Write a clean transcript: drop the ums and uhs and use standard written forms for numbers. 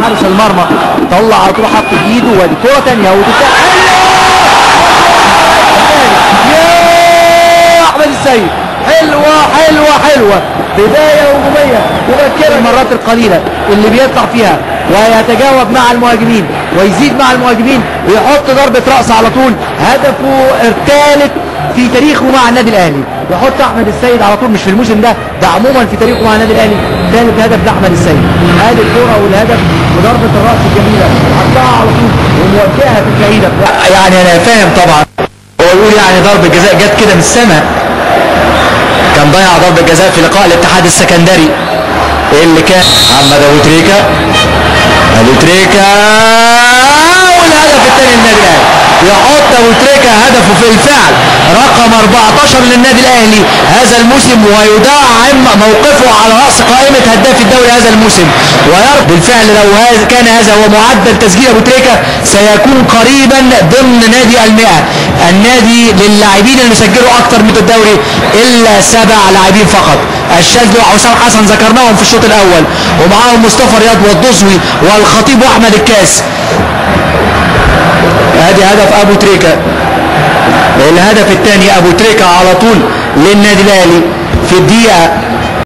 حارس المرمى، طلع على طول حط بايده، وادي كورة ثانية ودفاع يا احمد السيد، حلوة حلوة حلوة، بداية هجومية مبكرة. المرات القليلة اللي بيطلع فيها ويتجاوب مع المهاجمين ويزيد مع المهاجمين ويحط ضربه راس على طول، هدفه الثالث في تاريخه مع النادي الاهلي. يحط احمد السيد على طول، مش في الموسم ده، ده عموما في تاريخه مع النادي الاهلي، ثالث هدف لاحمد السيد. ادي الكورة والهدف وضربه الراس الجميلة، حطها على طول وموجهها في البعيدة. يعني انا فاهم طبعا هو يقول يعني ضربه جزاء جت كده من السماء، كان ضيع ضربه جزاء في لقاء الاتحاد السكندري اللي كان محمد ابو تريكه، ابو تريكه والهدف الثاني للنادي الاهلي. يحط ابو تريكه هدفه في الفعل رقم 14 للنادي الاهلي هذا الموسم، ويدعم موقفه على راس قائمة هداف الدوري هذا الموسم. ويرى بالفعل لو كان هذا هو معدل تسجيل ابو تريكه سيكون قريبا ضمن نادي المئة، النادي للاعبين اللي سجلوا اكثر من الدوري الا 7 لاعبين فقط. الشاذلي وحسام حسن ذكرناهم في الشوط الاول، ومعاهم مصطفى رياض والدزوي والخطيب واحمد الكاس. ادي هدف ابو تريكه، الهدف الثاني ابو تريكه على طول للنادي الاهلي في الدقيقة